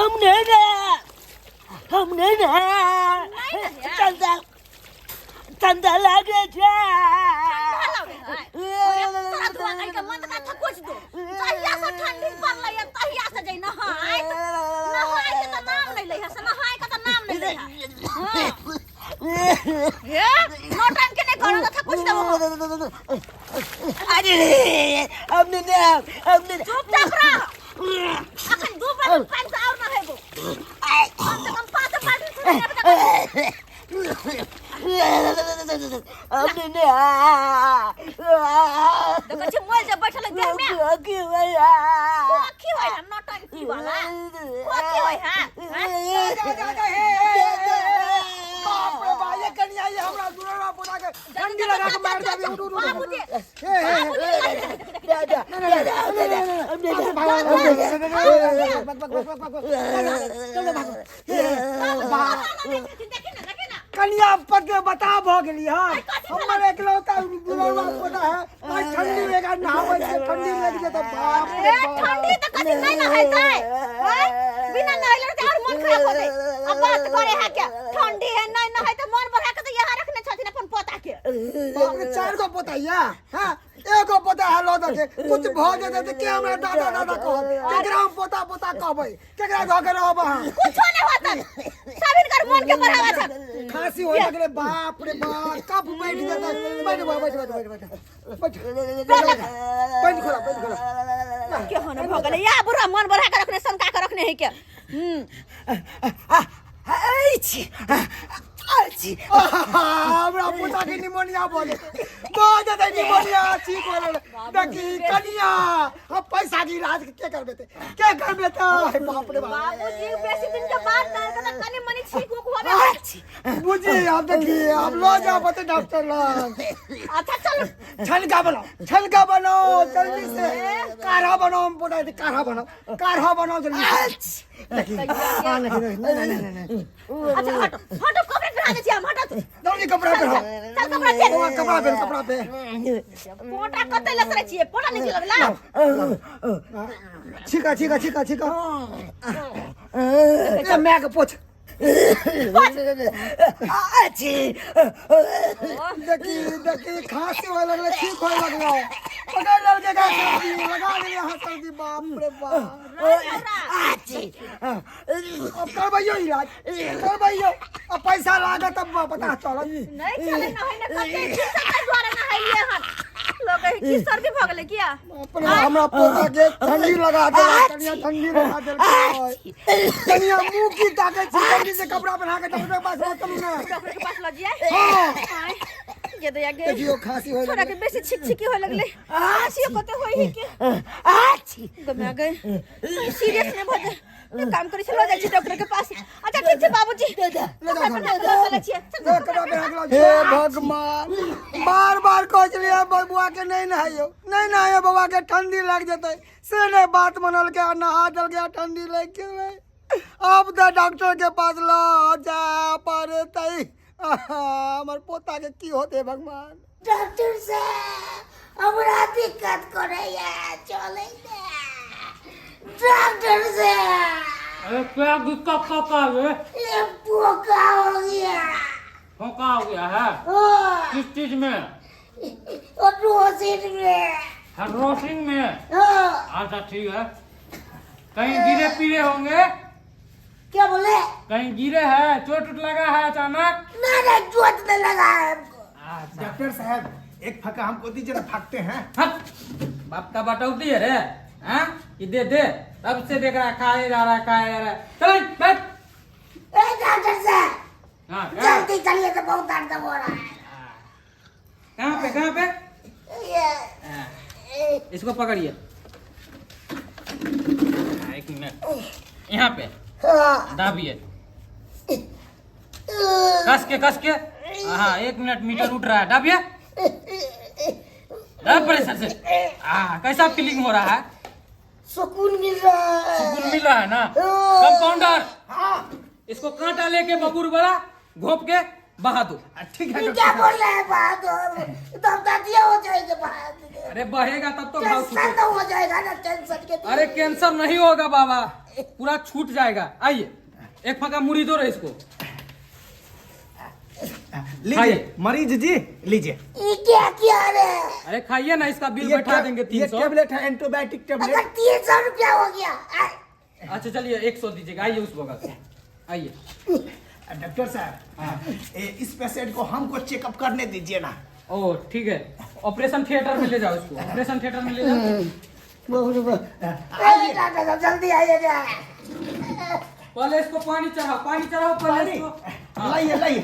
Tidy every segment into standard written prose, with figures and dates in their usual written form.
हम नहीं ना, हम नहीं ना। नहीं ना। ठंडा ठंडा लागे छै। ठंडा लगे है तोरा धुआ कहि के मन का थकोच दो। जहिया से ठंडी पड़लै है तहिया से जै नहाय नहाय के तऽ नाम नहि लै है, से नहाय के तऽ नाम नहि लै है। हाँ। हे नौटंकी के नहि करू तऽ थकोच देबो हम। अरे हम नहीं ना, हम नहीं। चुपचाप रह, अखन 2 बाल्टी पानि से और नहेबो। कम से कम 5 बाल्टी से नहेबो तऽ हम नहीं ना। देखै छी मोल जे बैठल है देह में। की होइया? की होय है नौटंकी वाला? की होय है? जा जा जा, हे हे हे, हे। बाप रे बाप, ये कनिया ये हमरा दुलरवा पोता के ठंडी लगा के मार देबी। उठ उठ उठ। बाबूजी। हे हे हे। दादा दादा हम नहीं ना। देखी ना, देखी ना। कनिया पद बता भ गेली। हाँ, हमर एकलौता दुलरवा पोता है। भाई ठंडी लगा नहाबै छै, ठंडी लागि जेतै। बाप रे ए बाप। ठंडी तऽ कथी नहि नहेतै? हैं, बिना नहेले तऽ और मन खराब हो जाए। अब बात करे है के ठंडी है, नहीं नहेतै, मन बढ़ा के तऽ यहाँ रखने छथिन अपन पोता के। बाप रे, 4 गो पोता या? हाँ, एगो पोता है लो दके कुछ भ जेतै तऽ के हमरा दादा दादा कहत? केकरा हम पोता पोता कहबै? केकरा धऽ के रहब अहाँ? कुछो नहीं होता, सब हिनकर मन के बढ़ावा छ। खांसी होए लगले। बाप रे बाप, कफ बैठ जेतै। बैठ बैठ बैठ बैठ बैठ बैठ बैठ। पैंट खोला, पैंट खोला। के होने भ गेलै या बुढ़ा मन बढ़ा के रखने, सनका के रखने है के। अछि अछि। हमरा पोता के निमोनिया भऽ जेतै, भऽ जेतै निमोनिया। ठीक हो गेलै। देखी कनिया, हम पैसा के इलाज के करबेतै, के करबेतै? बाप रे बाप। बाबूजी, बेसी दिन के बाद ना के कनी मनी छींक उक होबे। अछि। बुझी, अब देखी, अब लो जाओ बते डॉक्टर लग। अच्छा चल। छनका बनाओ, छनका बनाओ जल्दी से, काढ़ा बनाओ। हम बोला काढ़ा बनाओ, काढ़ा बनाओ जल्दी से। अछि। देखी, हाँ, नहीं नहीं नहीं नहीं नहीं नहीं। अच्छा हटो हटो, कपड़ा पहना दे छी हम, हटो। जल्दी कपड़ा पहनाओ। चल कपड़ा चेंज। बौआ, कपड़ा पहन, कपड़ा पहन। पोटा कते लसरै छियै? पोटा नहीं लगला। ठीक है, ठीक है, ठीक है, ठीक है। ए मैं के पोछ। अछि। देखी देखी, खांसी होए लगले, ठीक होए लगलो। पकड़ लड़के का सर्दी लगा देली अहाँ सर्दी। बाप रे बाप। अछि। अब करबैयो इलाज, करबैयो। अब पैसा लागत तब पता चलत। नहीं चले नहाय ने कते की सब द्वारा नहाइलिए हन लोग की सर्दी भ गेलै किया? अपने हमरा पोता के ठंडी लगा देलक कनिया, ठंडी लगा देलक कनिया। मुंह की ताकै छी? जल्दी से कपड़ा पहना के डॉक्टर के पास लऽ चलू ने। डॉक्टर के पास ल जिए। हाँ। आय ये दया गे। देखियो, खांसी होए छोरा के लगलै। बेसी छिक छिकी होय लगलै, खांसी कते होय है के। अछि। गमा गए, सीरियस नहीं भ जाए। एक काम करै छी, ल जाइ छी डॉक्टर के पास। अच्छा ठीक छै बाबूजी। दादा। ले जाओ कपड़ा घर। पहना के ल चलै छियै। चल, ले कपड़ा पहना के लऽ। हे भगवान, बार बार कहै छलियै बबुआ के नहीं नहाइयो, नहीं नहाइयो बबुआ के, ठंडी लागि जेतै। से नहीं बात मनलकै आ नहा देलकै आ ठंडी लागि गेलै। अब तऽ डॉक्टर के पास लऽ जाय पड़तै। हमर पोता के की होतै भगवान? डॉक्टर साहब, हमरा दिक्कत करैया, चलै ने डॉक्टर साहब। अरे क्या दिक्कत करता है? ये पोका हो गया। फोका हो गया है? हाँ। किस चीज में? और रोसिन में। रोसिंग में? हाँ। अच्छा ठीक है। कहीं गिरे पीरे होंगे? क्या बोले? कहीं गिरे है, चोट उट लगा है अचानक? ना ना, चोट नहीं लगा है हमको। अच्छा। डॉक्टर साहब, एक फका हमको दीजिए ना, फाकते हैं। हट, बाप का बटौती है रे? हाँ, ये दे दे। तब से देख रहा है, खाए जा रहा है, खाए जा रहा है। चल बैठ। ए डॉक्टर साहब। हाँ क्या? जल्दी चलिए तो बहुत दर्द हो रहा है। कहाँ पे, कहाँ पे? ये। हाँ, इसको पकड़िए। हाँ, एक मिनट, यहाँ पे। हाँ। दाबिए कस के, कस के। हाँ, एक मिनट, मीटर उठ रहा है। दाबिए, दाब प्रेशर से। हाँ, कैसा फीलिंग हो रहा है? सुकून मिल रहा है। सुकून मिल रहा है ना? हाँ। कंपाउंडर, इसको कांटा लेके बबूर वाला घोप के बहा दो। ठीक है ये डॉक्टर क्या साहब। बोल रहे हैं बात दम हो जाएगा बात अरे बहेगा तब तो घाव टेंशन छूटेगा। तो हो जाएगा ना टेंशन के अरे कैंसर नहीं होगा बाबा, पूरा छूट जाएगा। आइए एक फका मुड़ी दो रे इसको। लीजिए खाइए। मरीज जी लीजिए। ये क्या किया रे? अरे खाइए ना, इसका बिल ये बैठा देंगे ये 300। टेबलेट है, एंटीबायोटिक टेबलेट। अगर 300 रुपया हो गया। अच्छा चलिए 100 दीजिएगा। आइए उस बगल से आइए। डॉक्टर साहब इस पेशेंट को हमको चेकअप करने दीजिए ना। ओ ठीक है, ऑपरेशन थिएटर में ले जाओ इसको, ऑपरेशन थिएटर में ले जाओ। आइए डॉक्टर साहब जल्दी आइएगा। पहले इसको पानी चढ़ाओ, पानी चढ़ाओ पहले पानी? इसको। हाँ। लाइए लाइए,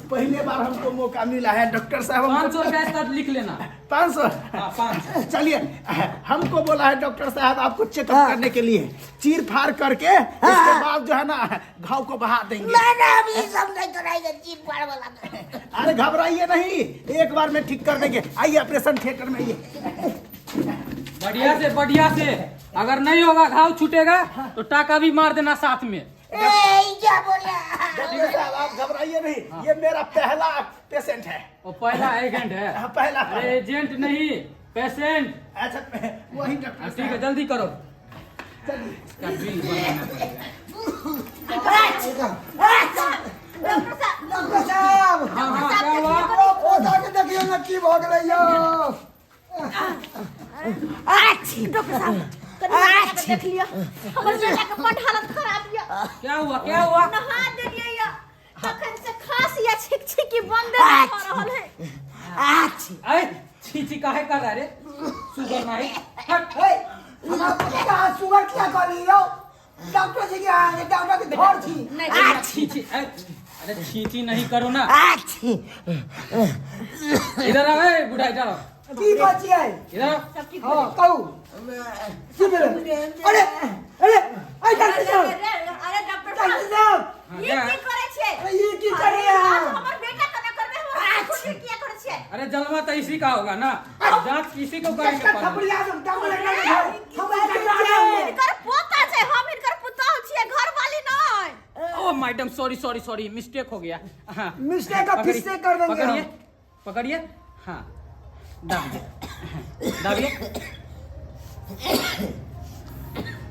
पहले बार हमको मौका मिला है डॉक्टर साहब। 500 रुपया इसका लिख लेना। 500? हाँ 500। चलिए हमको बोला है डॉक्टर साहब आपको चेकअप करने के लिए, चीर फाड़ करके इसके बाद जो है ना घाव को बहा देंगे। ना ना हम ये सब नहीं कराएंगे चीर फाड़ वाला। अरे घबराइए नहीं, एक बार में ठीक कर देंगे। आइए ऑपरेशन थिएटर में आइए। बढ़िया से बढ़िया से, अगर नहीं होगा घाव छूटेगा तो टाका भी मार देना साथ में। ए क्या बोला? डॉक्टर साहब आप घबराइए नहीं, ये मेरा पहला पेशेंट है। वो पहला एजेंट है। हाँ, पहला। अरे एजेंट नहीं पेशेंट। अच्छा वही डॉक्टर हाँ, ठीक है साहब। जल्दी करो। चलिए इसका बिल बनाना पड़ेगा। डॉक्टर साहब डॉक्टर साहब हाँ हाँ क्या हुआ? ओ पोता के देखियो ना की भऽ गेलै यौ। डॉक्टर साहब कनी बेटा के देख लिया, हमर बेटा के बड हालत खराब या। क्या हुआ क्या हुआ? नहा देलियै या तखन से खांसी या छिक छिकी बंद नहीं हो रहल है। अरे छी छी काहे कर रहा रे सुगर नहीं। हट। हे, हमरा पोता सुगर किया कहली यौ? डॉक्टर जी के यहाँ डॉक्टर के घर छी। नहीं छी छी अरे छी छी नहीं करो ना। इधर आओ ए बुढ़ा, इधर आओ। की बात छियै? इधर आओ। सब ठीक। हाँ कहू की भेलै? अरे अरे अरे डॉक्टर साहब, अरे डॉक्टर डॉक्टर साहब साहब हाँ, ये क्या की है? करै छियै? अरे ये की करै अहाँ? हमर बेटा के ना करबै, हमर खुद किया करै छियै? अरे जलवा तो इसी का होगा ना, जांच इसी को करेंगे इसका पहले। थपड़िया दो, डॉक्टर के घर हम डॉक्टर हिनकर पोता छै, हम हिनकर पुतहु छियै, घरवाली नहि। ओ madam sorry sorry sorry, mistake हो गया। हाँ मिस्टेक का फिर से कर देंगे पकड़िए हम। पकड़िए। हाँ दाबिए दाबिए।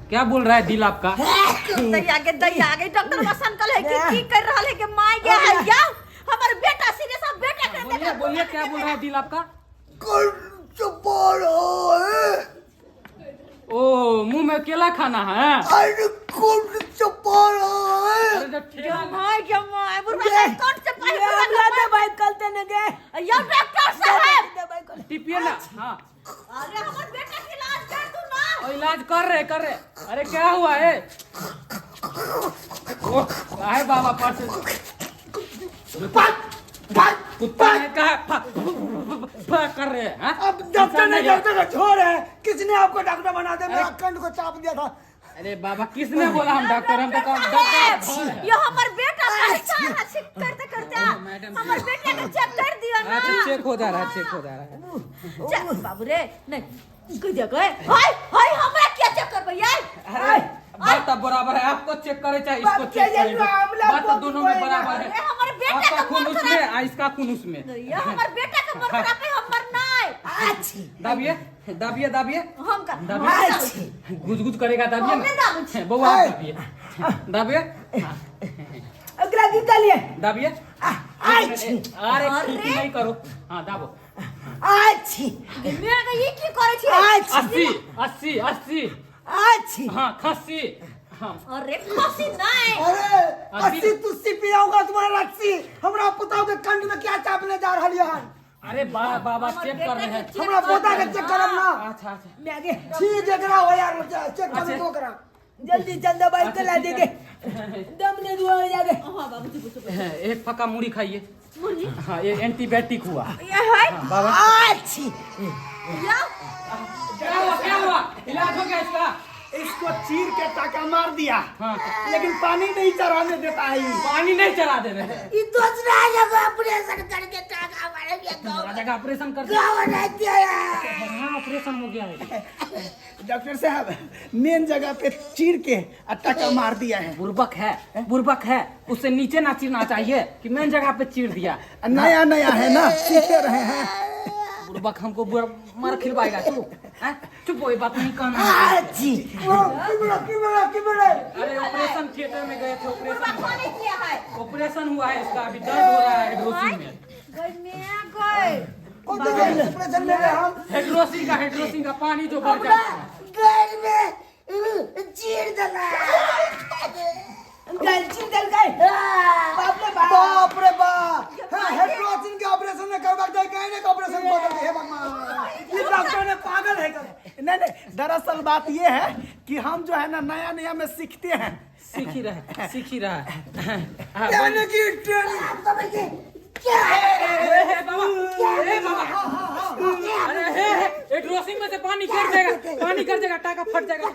क्या बोल रहा है दिल आपका? दैया के दैया के डॉक्टर बसन कल है कि की कर रहल है के माय गे है या हमर बेटा सीरियस है, बेटा के बोलिए बोलिए क्या बोल रहा है दिल आपका? कौन चुप है? ओ मुंह में केला खाना है। अरे कौन चुप है? अरे जब ठेला my गे my बुढ़वा साहब कौन से पाई हमला दवाई कल तने गे। या डॉक्टर साहब टिपिए ना। हाँ अरे हमर बेटा के इलाज कर तू ना। और इलाज कर रहे कर रहे। अरे क्या हुआ है? ओ काहे बाबा पर से कुत्ता है का कर रहे हैं हाँ? अब डॉक्टर ने इंसान नहीं है। डॉक्टर का छोड़ है, किसने आपको डॉक्टर बना दिया? मेरा कंड को चाप दिया था। अरे बाबा किसने बोला हम डॉक्टर? हम तो डॉक्टर ये हमर बेटा परेशान है छिक करते करते। मैडम जी। हमर बेटा के चेक कर दियो ना। अच्छा चेक हो जा रहा है, चेक हो जा रहा है। चेक बाबू रे नहीं कह दिया गए हाय हाय हमरा क्या चेक करबै यार? अरे बात तो बराबर है, आपको चेक करे चाहे इसको बाप चेक के करे, ये मामला बात तो दोनों में कोई ना। बराबर है। अरे हमर बेटा आपका का खून मन उसमें खराब आ इसका खून उसमें। ये हमर बेटा का मन खराब है, हमर नहीं। दाबिए दाबिए दाबिए हम का दाबिए, गुज गुज करेगा दाबिए हमने दाबू ना छी। बउआ आप दाबिए दाबिए अगला गीता लिए। दाबिए। अरे खींची नहीं करो। हाँ दाबो। मेरा के ई की करै छी? 80 80 80। हाँ खस्सी। हाँ अरे खसी नहीं। अरे अस्सी तुस्सी पियाऊंगा तुम्हारा रस्सी। हमरा पुताऊ के कंड में क्या चापने जा रहा है? अरे बाबा चेक कर रहे हैं। हमरा पोता के चेक करब ना। अच्छा अच्छा मैं आगे छी जेकरा हो यार चेक कर दो करा। जल्दी चल दवाई अच्छा, के ला ठीक देंगे, दम नहीं दुआ हो जाएगा। हां बाबू जी पूछो एक फका मुड़ी खाइए। मुर्गी हाँ ये एंटीबायोटिक हुआ। ये है हाँ, बाबा या क्या हुआ क्या हुआ? इलाज हो गया इसका। इसको चीर के टाका मार दिया। हाँ। लेकिन पानी नहीं चढ़ाने देता है ये। पानी नहीं चला दे रहे हैं। ई दूसरा जगह ऑपरेशन करके टाका मारेंगे। दूसरा जगह ऑपरेशन कर दिया। गाँव नहीं दिया। हाँ, ऑपरेशन हो गया है। डॉक्टर साहब मेन जगह पे चीर के और टाका मार दिया है। बुर्बक है, बुर्बक है, उसे नीचे ना चीरना चाहिए कि मेन जगह पे चीर दिया। नया नया है ना, सीखे रहे हैं। बुर्बक हमको मार खिलवाएगा तू। हैं? चुप हो, ये बात नहीं कहना। जी। की भेलै, की भेलै, की भेलै? अरे ऑपरेशन थिएटर में गए थे, ऑपरेशन बुढ़बा नहीं किया है। ऑपरेशन हुआ है इसका, अभी दर्द हो रहा है हाइड्रोसिन में। गई मैं गई। कौन से ऑपरेशन में गए हम? हाइड्रोसिन का पानी जो भर जाता है। घर में चीर देला। गल चीर देल गए। बाप रे बाप। बाप रे बाप। हाँ, हाइड्रोसिन के ऑपरेशन ने करवा के कहीं ने ऑपरेशन बदल दे। हे भगवान, ये डॉक्टर ने पागल है क्या? नहीं नहीं, दरअसल बात ये है कि हम जो है ना नया नया में सीखते हैं। सीख ही रहा, सीख ही रहा है। यानी कि ट्रेनिंग। क्या ए बाबा, ए बाबा, अरे हे हे, हाइड्रोसिन में से पानी गिर जाएगा, पानी गिर जाएगा, टाका फट जाएगा।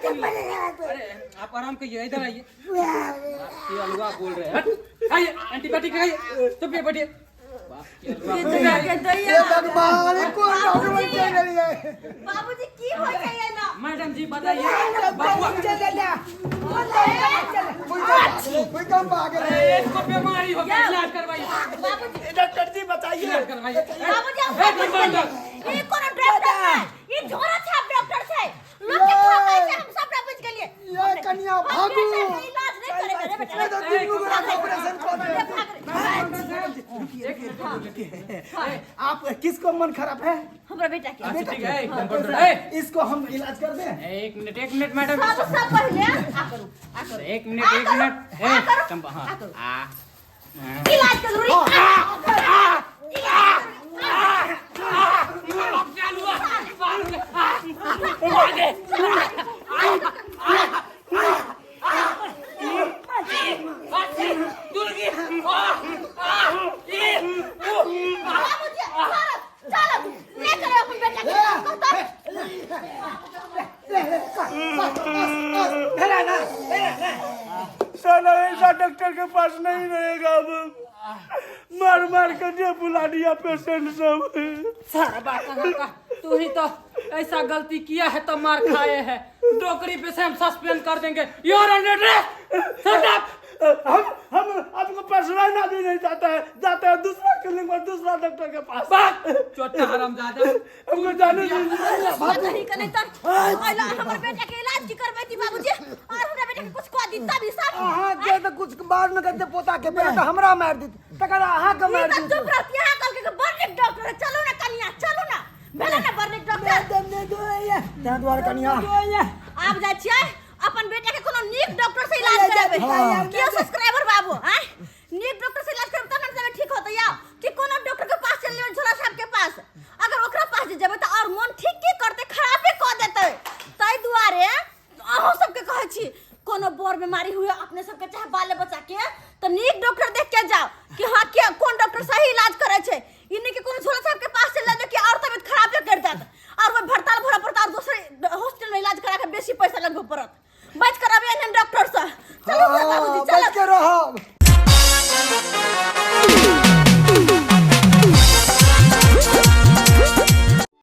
अरे आप आराम करिए, इधर आइए। ये अलुआ बोल रहे हैं। आइए, एंटीबायोटिक खाइए, चुप ये बैठिए। बाप की अलुआ बोल रहे हैं। हे भगवान, ये कौन डॉक्टर बन के रही है? बाबूजी की हो जाइए ना। मैडम जी बताइए, बाबू चल चल भूकंप आ गया। अरे इसको बीमारी हो गया, इलाज करवाइए। बाबूजी, डॉक्टर जी बताइए। इलाज करवाइए। बाबूजी आप एक मिनट, ये कोनो डॉक्टर है, ये झोरा छाप डॉक्टर है। लोग के ठोकै छै, हम सब बुझ गेलिए। ये कन्या हम भागू। बेटा के इलाज नहीं करेबै रे बेटा। ये तो तीन गुना ऑपरेशन कर दे। आप किसको मन खराब है? हमरा बेटा के। अच्छा ठीक है, एकदम कंट्रोल। ए, इसको हम इलाज कर दें? एक मिनट, एक मिनट मैडम, सब सब पहले आ करू, आ करू। एक मिनट, एक मिनट। ए चंपा, हाँ आ इलाज के जरूरी। बाबूजी चलो चलो, ले चलो अपन बेटा के। साला ऐसा डॉक्टर के पास नहीं रहेगा अब। मार मार कर जो बुला दिया पेशेंट सब। सारा बात कहाँ का? तू ही तो ऐसा गलती किया है तो मार खाए हैं। नौकरी पे से हम सस्पेंड कर देंगे। You are under arrest. Shut up. हम आपको पर्सनल आदमी नहीं जाता है, जाता है दूसरा क्लिनिक में दूसरा डॉक्टर के पास। चोटा हरामजादा, हमको जाने दीजिए। नहीं कने त आइला हमर बेटा के इलाज की करबै ती बाबूजी, और हमरा बेटा के कुछ कह दी तब ई सब। अहाँ के तो कुछ बाद में कहते पोता के पहले तो हमरा मार दी, तकर अहाँ के मार ई दी। त चुप रहती है, कल के बड़ नीक डॉक्टर है। चलू ना कनिया, चलू ना, भेलै ना बड़ नीक डॉक्टर। ताहि दुआरे कनिया आब जाइ छियै अपन बेटा के कोनो नीक डॉक्टर से इलाज कराबै। कियो सब्सक्राइबर बाबू हैं, नीक डॉक्टर से इलाज करब तब ना ठीक होतै। या कि कोनो डॉक्टर के पास चल जेबै, झोला साहब के पास, अगर ओकरा पास जे जेबै त और मन ठीक की करतै, खराबे क देतै। ताहि दुआरे अहूँ सबके कहै छी, कोनो बड़ बीमारी हुए अपने सबके चाहे बाले बच्चा के, त नीक डॉक्टर देख के जाओ कि हाँ के कोन डॉक्टर सही इलाज करै छै। ई नहि कि कोनो झोला साहब के पास चलि जाउ कि और तबियत खराबे कर देत, और ओहि भड़ताल भरऽ पड़त और दोसर हॉस्पिटल में इलाज करा के बेसी पैसा लगबऽ पड़त। बच कर अबै एहन डॉक्टर से। चलू बाबूजी, बच चलू। के रहब।